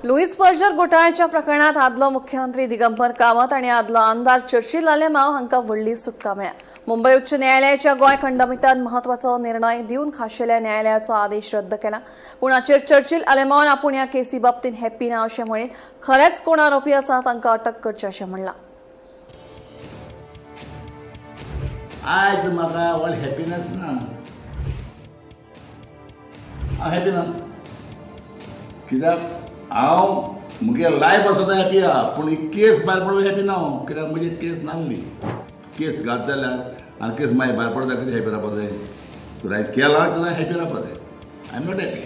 Luis पर्जर घोटाळ्याच्या प्रकरणात आदलो मुख्यमंत्री दिगंबर कामत आणि आदलो आमदार चर्चिल आलेमाव हांकां व्हडली सुटका मेळ्ळ्या. मुंबय उच्च न्यायालयाच्या गोंय खंडपिठान म्हत्वाचो निर्णय दिवन खाशेल्या न्यायालयाचो आदेश रद्द केला. पूण हाचेर चर्चिल आलेमावान आपूण ह्या केसी बाबतींत हॅप्पी ना अशें म्हणीत खरेंच कोण आरोपी आसा तांकां अटक करची अशें म्हणलां. आज म्हाका व्हड हॅपिनस ना, हांव हॅपी ना कित्याक हांव मुगे लायफ आसा हॅपी आहा, पूण ही केस भायर पडून हॅपी ना हांव, कित्याक म्हजी केस नासली. केस घात जाल्यार आनी केस मागीर भायर पडता कितें हॅपी रावपा जाय? तुवें केलां जाल्यार हॅपी रावपा जाय. I am not happy.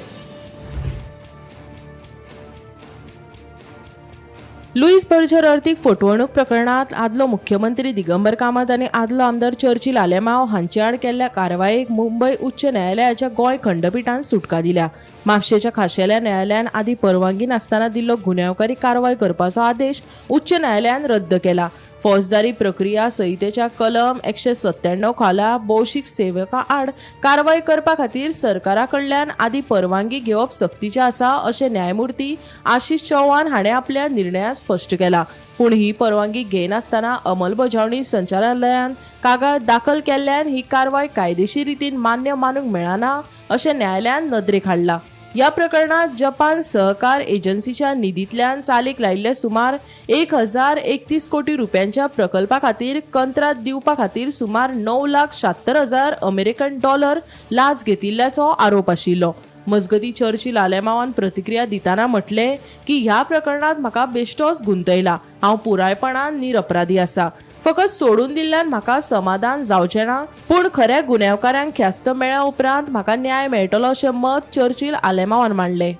Luis Berger अर्थीक फटवणूक प्रकरणांत आदलो मुख्यमंत्री दिगंबर कामत आनी आदलो आमदार चर्चिल आलेमाव हांचे आड केल्ल्या कारवायेक मुंबय उच्च न्यायालयाच्या गोंय खंडपिठान सुटका दिल्या. म्हापशेच्या खाशेल्या न्यायालयान आदी परवानगी नासतना दिल्लो गुन्यांवकारी कारवाय करपाचो आदेश उच्च न्यायालयान रद्द केला. फौजदारी प्रक्रिया संहितेच्या कलम 197 खाला भौशीक सेवका आड कारवाय करपा खातीर सरकारा कडल्यान आदी परवानगी घेवप सक्तीचें आसा अशें न्यायमूर्ती आशिष चौहान हाणें आपल्या निर्णयात स्पश्ट केला. पूण ही परवानगी घेयनासतना अंमलबजावणी संचालनालयान कागाळ दाखल केल्ल्यान ही कारवाय कायदेशीर रितीन मान्य मानूंक मेळना अशें न्यायालयान नदरेक हाडलां. ह्या प्रकरणात जपान सहकार एजन्सीच्या निधींतल्यान चालीक लायिल्ले सुमार 1031 कोटी रुपयांच्या प्रकल्पा खातीर कंत्राट दिवपा खातीर सुमार 9,76,000 अमेरिकन डॉलर लाच घेतिल्ल्याचो आरोप आशिल्लो. मजगती चर्चिल आलेमावान प्रतिक्रिया दितना म्हटलें की ह्या प्रकरणात म्हाका बेश्टोच गुंतयला, हांव पुरायपणान निरपराधी आसा. फकत सोडून दिल्ल्यान म्हाका समाधान जावचें ना, पूण खऱ्या गुन्यांवकारांक ख्यास्त मेळ्ळ्या उपरांत म्हाका न्याय मेळटलो अशें मत चर्चिल आलेमावान मांडलें.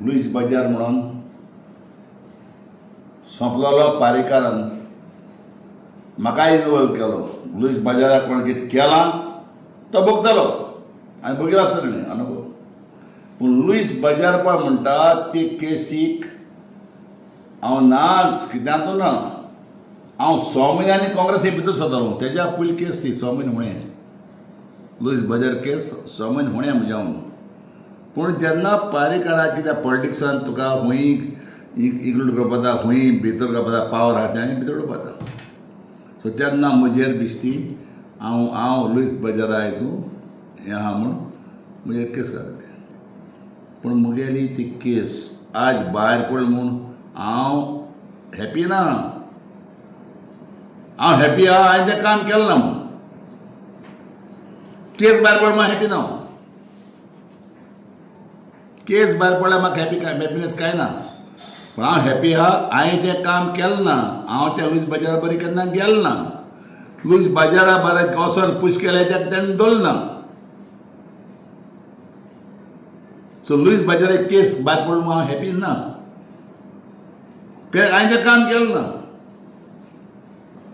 लुईस बजार म्हणून सोंपलेलो पारीकारान म्हाका इनवॉल्व केलो. लुईस बजाराक कोण कितें केलां तो भोगतलो आनी भोगिला आसतलो न्ही अनुभव. पूण लुईस बजार पळय म्हणटा ती केसीक हांव नाच कित्याकू ना. हांव 6 म्हयन्यांनी काँग्रेसी भितर सरतालो, तेज्या पयली केस ती 6 म्हयने हुणें लुईस बजार केस 6 म्हयने हुणें म्हज्या हांव. पूण जेन्ना पारीकाराक कित्याक पॉलिटिक्सान तुका खंय इन्क्लूड करपा जाता, खंय भितर करपा जाता, पावर आहा तें भितर उडोवपा जाता. सो तेन्ना म्हजेर बिश्टी हांव हांव लुईस बजारा हितून हें आहा म्हूण म्हजेर केस घातली. पूण म्हगेली ती केस आज भायर पडली म्हूण हांव हॅपी ना. हांव हॅपी आहा हांवें तें काम केलें ना म्हूण. केस भायर पडली म्हूण हॅपी ना हांव. केस भायर पडल्यार म्हाका हॅपी काय हॅपिनस काय ना, पूण हांव हॅपी आहा हांवें तें काम केलें ना. हांव त्या लुईस बाजारा बरी केन्ना गेलो ना. लुईस बाजारा बरें वचोन पूश केलें तेका तेणें दवरलें ना. सो लुईस बाजारा केस भायर पडलो म्हूण हांव हॅपी ना, कित्याक हांवें तें काम केलें ना.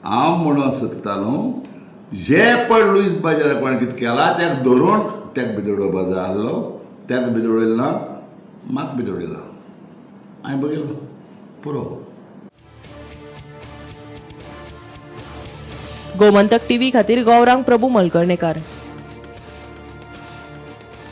हांव म्हणूंक सोदतालो जे पळय लुईस बाजारा कोणें कितें केलां तेका धरून तेका भितर उडोवपा जाय आसलो, तेका भितर उडयलें ना, म्हाका भितर उडयला. हांवें बघितलं पुरो. गोमंतक टीव्ही खातीर गौरांग प्रभू मलकर्णेकार.